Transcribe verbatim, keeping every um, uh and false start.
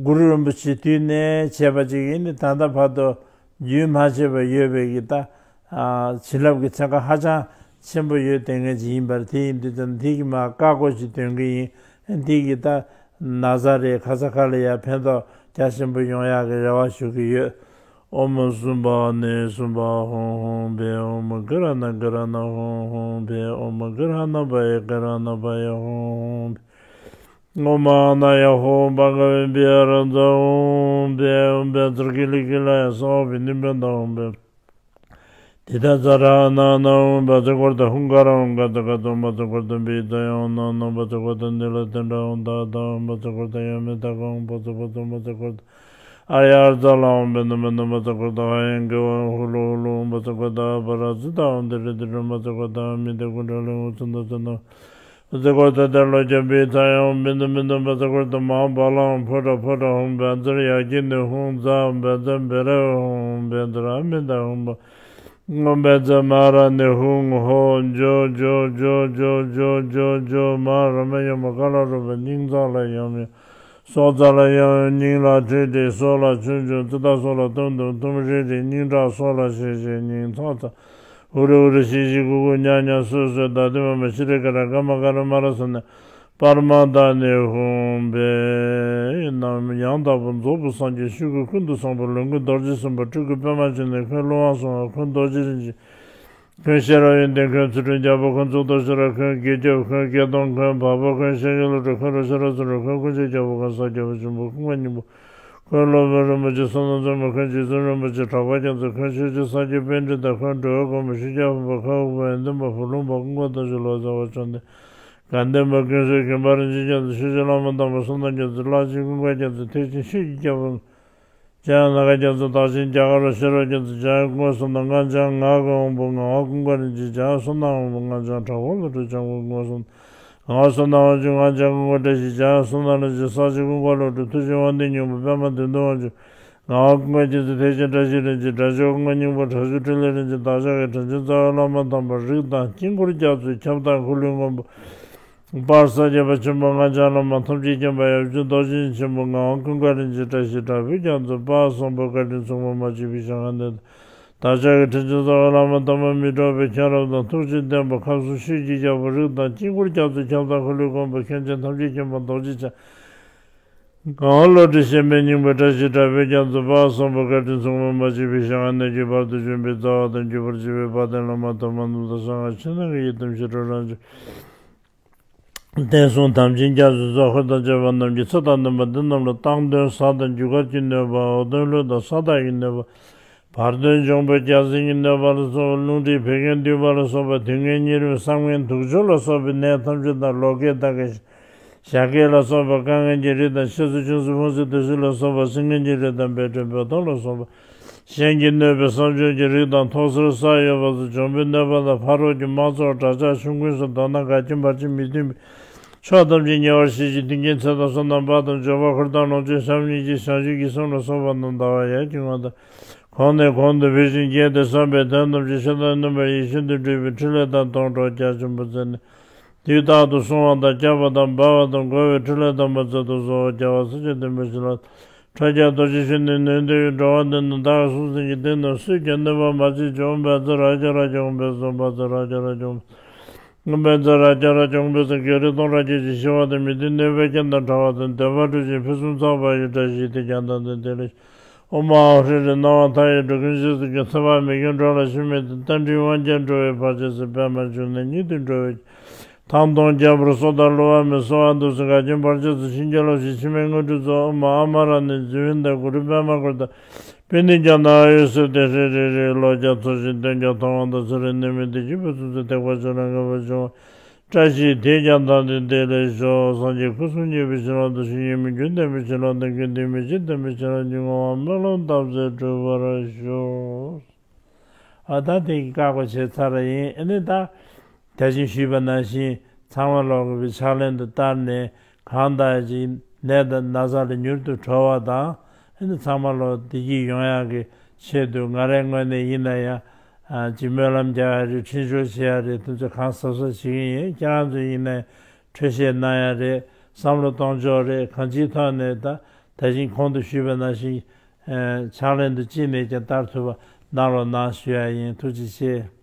གུ་རུ་རིན་པོ་ཆེའི་དུས་ནས་བྱས་པ་ཅིག་ཡིན་ནི། ད་ལྟ་བར་དུ་རྒྱུན་མ་ཆད་པར་ཡོད་པའི་གི་ད་ཨ་བྱིན་རླབས་ཀྱི་ཚན་ཁ་ཧ་ཅང་ཆེན་པོ་ཡོད་བསྡད་མཁན་ཅིག་ཡིན་པར། དེ་ཡིན་དུས་ཙམ་འདི་གི་མ་བཀའ་བསྒོ་ཅིག་འདོན་གི་ཡིན། འདི་གི་ད་ན་ཚ་རེད། ག་ས་ག་ལ་ཡང་ཕན་ཐོགས་རྒྱ་ཆེན་པོ་ཡོང་ཡག་གི་རེ་བ་ཞུ་གི་ཡོད། ཨོཾ་སུམྦྷ་ནི་སུམྦྷ་ཧཱུྃ་ཧཱུྃ་ཕཊ། ཨོཾ་གྷི་ར་ཎ་གྷི་ར་ཎ་ཧཱུྃ་ཧཱུྃ་ཕཊ། ཨོཾ་གྷི་ར་ཎ་པ་ཡེ་གྷི་ར་ཎ་པ་ཡེ་ཧཱུྃ་ཧཱུྃ་ཕཊ། ཨོཾ་ཨཱ་ན་ཡ་ཧཱུྃ་བྷ་ག་བེ་བྷི་ཡ་ར་ཛ་ཧཱུྃ་ཕཊ། ཨོཾ་བཛྲ་ཀི་ལི་ཀི་ལ་ཡ་སྭཱ་ཧཱ་བི་ནི་བྷ་ཏ་ཧཱུྃ་ཕཊ། ཏི་ཏ་ཛ་ར་ཨ་ན་ཨ་ན་ཧཱུྃ་བཛྲ་ཀོ་ཏ་ཧཱུྃ་ཀ་ར་ཧཱུྃ་ཀ་ཏ་ཀ་ཏོ་བཛྲ་ཀོ་ཏ་བི་ཛ་ཡ་ཧཱུྃ་ན་ཨ་ན་བཛྲ་ཀོ་ཏ་ནི་ལ་ཏནྟྲ་ཧཱུྃ་ད་ད་ཧཱུྃ་བཛྲ་ཀོ་ཏ་ཡ་མེ་ད་ཀ་ཧཱུྃ་པ་ཙ་པ་ཙ་བཛྲ་ཀོ་ཏ་ཨཱརྱ་ཨརྫ་ལ་ཧཱུྃ་བི་ནམ་བི་ནམ་བཛྲ་ཀོ་ཏ་ཧ་ཡང་གི་ཝ་ཧུ་ལུ་ཧུ་ལུ་ཧཱུྃ་བཛྲ་ཀོ་ཏ་ཨ་པ་ར་ཛི་ཏ་ཧཱུྃ་ཏི་རི་ཏི་རི་བཛྲ་ཀོ་ཏ་ཨ་མི་ཏེ་ཀུན་ཏྲ་ལི་ཧཱུྃ་ཙ་ན་ཙ་ན། བཛྲ་ཀོ་ཏ་ཏེ་ལོ་ཀྱ་བི་ཚ་ཡང་བི་ནུ་བི་ནུ་བཛྲ་ཀོ་ཏ་མ་བ་ལང་ཕོ་ཏྲ་ཕོ་ཏྲ་ཧཱུྃ་བཛྲ་ཡ་གི་ནི་ཧཱུྃ་ཛ་བཛྲ་བེ་ར་ཧཱུྃ་བཛྲ་ཨ་མི་ཏ་ཧཱུྃ་བ་ཨ་བཛྲ་མ་ར་ནི་ཧཱུྃ་ཧོ་ཇོ་ཇོ་ཇོ་ཇོ་ཇོ་ཇོ་ཇོ་མ་ར་མ་ཡ་མ་ཀ་ལ་རུ་པ་སྙིང་རྩ་ལ་ཡང་ཡང་སྲོག་རྩ་ལ་ཡང་ཡང་སྙིང་ལ་ཁྲིད་དེ་སྲོག་ལ་ཆུང་ཆུང་ཙི་ཏ་སྲོག་ལ་ཏུམ་ཏུམ་ཏུམ་རེ་རེ་སྙིང་ཁྲག་སྲོག་ལ་ཤེས་ཤེས་སྙིང་ཚ་ཚ། ཧུ་རུ་ཧུ་རུ་ཤི་ཤི་གུ་གུ་ཉ་ཉ་སུ་སུ་ད་དི་མ་མ་ཤི་རི་ཀ་ར་ཀ་མ་ཀ་ར་མ་ར་ས་ན་པར་མ་ད་ནི་ཧཱུྃ་ཕཊ། ནམ་ཡང་དག་པར་རྫོགས་པའི་སངས་རྒྱས་ཆོས་སྐུ་ཀུན་ཏུ་བཟང་པོ་ལོངས་སྐུ་རྡོ་རྗེ་སེམས་དཔའ་སྤྲུལ་སྐུ་པདྨ་འབྱུང་གནས་འཁོན་ཀླུ་དབང་སྲུང་བ་འཁོན་རྡོ་རྗེ་རིན་ཆེན་འཁོན་ཤེས་རབ་ཡོན་ཏན་འཁོན་ཚུལ་ཁྲིམས་རྒྱལ་པོ་འཁོན་གཙུག་ཏོར་ཤེས་རབ་འཁོན་དགེ་སྐྱབས་འཁོན་དགེ་སྟོང་འཁོན་བ་པོ་འཁོན་ཤེས་ཡོན་སློབ་གྲོགས་འཁོན་རུ་ཤེས་རབ་ཚུལ་ཁྲིམས་འཁོན་ཀུན་མཁྱེན་རྒྱལ་པོ་འཁོན་ས་སྐྱ་པ་ཆེན་པོ་ཀུན་དགའ་སྙིང་པོ། འཁོན་སློབ་དཔོན་རིན་པོ་ཆེ་བསོད་ནམས་རྩེ་མོ། འཁོན་རྗེ་བཙུན་རིན་པོ་ཆེ། གྲགས་པ་རྒྱ་མཚོ། འཁོན་ཆོས་རྗེ་སངས་རྒྱས་པཎྜི་ཏ། འཁོན་འགྲོ་བའི་མགོན་པོ་ཤཱཀྱ་ཐུབ་པ། འཁོན་དབུ་པ་ཡོན་ཏན་པ་བུ་ལོན་པ་ཀུན་དགའ་རྡོ་རྗེ་ལོ་ཙཱ་བ་བཅོམ་ལྡན་དགའ་ལྡན་པ་ཀུན་གསལ་མགོན་པོ་རིན་ཆེན་རྒྱ་མཚོ། ཆོས་རྗེ་བླ་མ་དམ་པ་བསོད་ནམས་རྒྱ་མཚོ། བླ་ཆེན་ཀུན་དགའ་རྒྱ་མཚོ། ཐེག་ཆེན་ཆོས་ཀྱི་རྒྱལ་པོ་འཇམ་དབྱངས་ནམ་མཁའ་རྒྱ་མཚོ། བདག་ཆེན་རྒྱ་གར་ཤེས་རབ་རྒྱ་མཚོ། འཇམ་དབྱངས་སྐུ་ངོ་བསོད་ནམས། སྔགས་འཆང་ངག་གི་དབང་པོ་ངག་དབང་ཀུན་དགའ་རིན་ཆེན། འཇམ་དབྱངས་བསོད་ནམས་དབང་པོ་སྔགས་འཆང་གྲགས་པ་བློ་གྲོས། འཇམ་མགོན་སྐུ་ངོ་བསོད་ནམས། ངག་དབང་བསོད་ནམས་དབང་ཕྱུག་སྔགས་འཆང་ཀུན་དགའ་བཀྲ་ཤིས། འཇམ་དབྱངས་བསོད་ནམས་རིན་ཆེན། ས་སྐྱ་ཀུན་དགའ་བློ་གྲོས། མཐུ་ཆེན་དབང་ལྡན་སྙིང་པོ། པདྨ་དོན་དུ་དབང་ཕྱུག་ངག་དབང་ཀུན་དགའ་རྒྱ་མཚོ། ཐེག་ཆེན་བཀྲ་ཤིས་རིན་ཆེན། དྲག་ཤུལ་ཀུན་དགའ་སྙིང་པོ། དྲག་ཤུལ་འཕྲིན་ལས་རིན་ཆེན། བདག་ཅག་གི་དྲིན་ཅན་རྩ་བའི་བླ་མ་དམ་པ། རིགས་དང་དཀྱིལ་འཁོར་རྒྱ་མཚོའི་ཁྱབ་བདག་འཁོར་ལོའི་མགོན་པོ། དཔལ་ས་སྐྱ་པ་ཆེན་པོ་སྔགས་འཆང་བླ་མ། ཐམས་ཅད་མཁྱེན་པ་ཡབ་རྗེ་རྡོ་རྗེ་ཆེན་པོ་ངག་དབང་ཀུན་དགའ་རིན་ཆེན། བཀྲ་ཤིས་དྲག་པོའི་རྒྱ་མཚོ། དཔལ་བཟང་པོ་བཀའ་དྲིན་མཚུངས་པ། མ་སྐྱེས་པའི་ཞིང་ཁམས་ནས། བདག་ཅག་གི་དྲིན་ཅན་རྩ་བའི་བླ་མ་དམ་པ། མི་འཕྲོགས་པའི་མཁྱེན་རབ་དང་། ཐུགས་རྗེ་ལྡན་པ། ཁམས་གསུམ་ཆོས་ཀྱི་རྒྱལ་པོ། རིགས་དང་དཀྱིལ་འཁོར་རྒྱ་མཚོའི་ཁྱབ་བདག་འཁོར་ལོའི་མགོན་པོ། མཁན་ཆེན་ཐམས་ཅད་མཁྱེན་པ་རྡོ་རྗེ་འཆང་། ངག་དབང་བློ་གྲོས་སྤྱན་མའི་སྙིང་པོ། བཀྲ་ཤིས་དྲག་པོའི་རྒྱ་མཚོ། དཔལ་བཟང་པོ་བཀའ་དྲིན་མཚུངས་པ། མ་སྐྱེས་པའི་ཞིང་ཁམས་ནས་ཀྱི་བར་དུ་བྱོན་པའི་རྩ་བ་དང་། བརྒྱུད་པར་བཅས་པའི་དཔལ་ལྡན་བླ་མ་དམ་པ་རྣམས་དང་། གསང་སྔགས་ཕྱི་ནང་གི་ཡི་དམ་ཞི་ཁྲོ་རང་བྱུང་། བསྟན་སྲུང་དམ་ཅན་རྒྱ་མཚོའི་གཙོ་འཁོར་དང་བཅས་པ་རྣམས་ཀྱི་ཚུལ་དང་ལྡན་པ་འདི་རྣམས་ལ་སྟེང་གདོན་གཟའ་དང་རྒྱུ་སྐར་གྱི་གནོད་པ། འོག་གདོན་ཀླུ་དང་ས་བདག་གི་གནོད་པ། བར་གདོན་འབྱུང་པོ་རྒྱལ་བཙན་གྱི་གནོད་པ་ལ་སོགས་པ། རླུང་མཁྲིས་བད་ཀན་འདུས་པ་ལ་སོགས་པ། དུས་ངན་གཉན་རིམས་བསམ་ངན་དུག་སྦྱོར་ལ་སོགས་པའི་ནད་ཐམས་ཅད་དང་། ལོ་སྐད་ཟླ་སྐད་བྱ་སྐད་ལ་སོགས་པ། སྐལ་ངན་གྱི་རིགས་དང་། ཤ་ཚུགས་ཆུན་ཚུགས་ཕུང་ཚུགས་དུག་སྲིན་ལ་སོགས་པ། སྲིན་ངན་གྱི་རིགས་དང་། བད་ཀྲིན་བད་གཏོང་ལ་སོགས་པ། གཞན་གྱིས་གནོད་པའི་བསམ་སྦྱོར་གྱི་རིགས་དང་། ཐོག་སེར་ས་གཡོ་བ་སོགས་འབྱུང་པོའི་གནོད་པ་དང་། ཕ་རོལ་གྱི་དམག་ཚོགས་དགྲ་ཇག་ཆོམ་རྐུན་སོགས། མདོར་ན་འགལ་རྐྱེན་བར་ཆད་མི་མཐུན་པའི་ཕྱོགས་ཐམས་ཅད་ཉེ་བར་ཞི་ཞིང་། མཐུན་རྐྱེན་ཚེ་དང་བསོད་ནམས་དཔལ་དང་འབྱོར་པ། འཁོར་དང་ལོངས་སྤྱོད་བྱམས་སྙིང་རྗེ་བྱང་ཆུབ་ཀྱི་སེམས་ལ་སོགས་པ་རྣམས་ཟླ་བ་ཡར་གྱི་ངོ་ལྟར་གོང་ནས་གོང་དུ་འཕེལ་ཞིང་རྒྱས་ཏེ། བསམ་པའི་དོན་ཐམས་ཅད་ཆོས་དང་མཐུན་པར་ཡིད་བཞིན་དུ་འགྲུབ་པའི་ཕྲིན་ལས་དང་སྡོང་གྲོགས་རྒྱ་ཆེན་པོ་མཛད་ནས། དུས་རྟག་ཏུ་སྲུང་བ་དང་། སྐྱོབ་པ་དང་། སྦ་བ་དང་། བསྒོ་བའི་ཕྲིན་ལས་དམ་པ་མཛད་དུ་གསོལ། རྒྱལ་བ་སྲས་བཅས་བསྟན་པའི་བྱིན་རླབས། ཁྲོ་རྒྱལ་རྡོ་རྗེ་གཞོན་ནུའི་ནུས་ལྡན་གྱིས། འགྲོ་བ་འདི་ནི་བདག་གིས་སྲོག་འཛིན་གྱི། དེ་ནི་སུས་ཀྱང་གནོད་པར་མ་བྱེད་ཅིག། ཨོཾ་བཛྲ་ཨ་ཥཿ་ར་ཥཿ་ཧཱུྃ་ཕཊ། ཨོཾ་བཛྲ་ཨ་ཥཿ་ར་ཥཿ་ཧཱུྃ་ཕཊ། ཨོཾ་བཛྲ་ཨ་ཥཿ་ར་ཥཿ་ཧཱུྃ་ཕཊ། བགེགས་རིགས་སྟོང་ཕྲག་བརྒྱད་ཀྱིས་ཞི་བ་དང་། མི་མཐུན་གནོད་པའི་རྐྱེན་དང་བྲལ་བ་དང་། བདེ་བ་འགྲུབ་ཅིང་ཕུན་སུམ་ཚོགས་པ་ཡི། བཀྲ་ཤིས་དེས་ཀྱང་དམ་དུ་བདེ་ལེགས་ཤོག། ཨོཾ་ཨཱཿཧྲཱིཿ་ཧྲཱིཿ། སྣང་བ་མཐའ་ཡས་འགྲོ་ཀུན་རྗེས་སུ་སྐྱོང་། ཚེ་དཔག་མེད་ཀྱང་འགྲོ་ལ་ཞུམ་མེད་དེ། རྟ་མགྲིན་དབང་རྒྱལ་འགྲོ་བའི་བར་ཆད་སོལ། པདྨ་འབྱུང་གནས་ཉིད་དུ་འགྲོ་བའི། ཐང་སྟོང་རྒྱལ་པོར་སྲོག་དང་བསླུ་བ་མེད། གསོལ་བ་འདེབས་སོ་འགལ་རྐྱེན་བར་ཆད་སོལ། འཆིང་རྒྱུ་རློབ་ཞིང་འཆི་མེད་དངོས་གྲུབ་སྩོལ། ཨོཾ་ཨ་མ་ར་ཎི་ཛི་ཝི་ནྟ་གུ་རུ་པདྨ་གུ་རུ་ཏ། པི་ཎི་ཛྙཱ་ན་ཨ་ཡུ་སུ་དེ་ཧྲཱིཿ་ཧྲཱིཿ་ཧྲཱིཿ། ལོ་བརྒྱ་འཚོ་ཞིང་དོན་ཀྱང་ཐོབ་དབང་དང་། ཚེ་རབས་ནད་མུག་བདེ་སྐྱིད་ཕུན་སུམ་ཚོགས། ཐེག་པ་ཆོས་རྣམས་ངེས་པར་འབྱུང་བ། བཀྲ་ཤིས་དེས་ཀྱང་དམ་དུ་བདེ་ལེགས་ཤོག། སངས་རྒྱས་སྐུ་གསུམ་བརྙེས་པའི་བྱིན་རླབས་དང་། ཞིང་ཡོད་མི་འགྱུར་བདེན་པའི་བྱིན་རླབས་དང་། ཀུན་འདུས་མི་བརྗེད་བདེན་པའི་བྱིན་རླབས་ཀྱིས། བསྔོ་བ་སྨོན་ལམ་དམ་ཚིག་འགྲུབ་པར་ཤོག། ཨ་ད་དེ་གི་བཀའ་བསྒོ་བྱས་ཚར་བ་ཡིན། ཨ་ནི་ད་ད་ཅི་ཞུས་པ་ནང་བཞིན་ཚང་མ་ལོག་གི་ཕྱག་ལེན་དུ་བསྟར་ནས། གང་ལྟར་ཅིག་ནད་དང་ན་ཚ་ལས་མྱུར་དུ་གྲོལ་བ་དང་། ཨ་ནི་ཚང་མ་ལོག་བདེ་སྐྱིད་ཡོང་ཡག་གི་ཆེད་དུ། ང་རའི་ངོས་ནས་ཡིན་ན་ཡང་ཨ་ཅིག་སྨོན་ལམ་རྒྱག་ཡ་རེད། འཕྲིན་བཅོལ་བྱེད་ཡ་རེད། དེ་ཚོ་གང་གཟབ་གཟབ་བྱེད་ཀྱི་ཡིན། ཁྱེད་རང་ཚོ་ཡིན་ན་ཡང་འཕྲོད་བཤད་གནང་ཡ་རེད། བསམ་བློ་གཏོང་ཕྱོགས་རེད། གང་ཅིའི་ཐོག་ནས་ད་ ད་གིན་གོང་དུ་ཞུས་པ་ནང་བཞིན། ཨ། ཕྱག་ལེན་དུ་ཅི་ནས་ཀྱང་བསྟར་ཐུབ་པ་གནང་རོགས་གནང་ཞུ་ཡ་ཡིན། ཐུགས་རྗེ་ཆེ།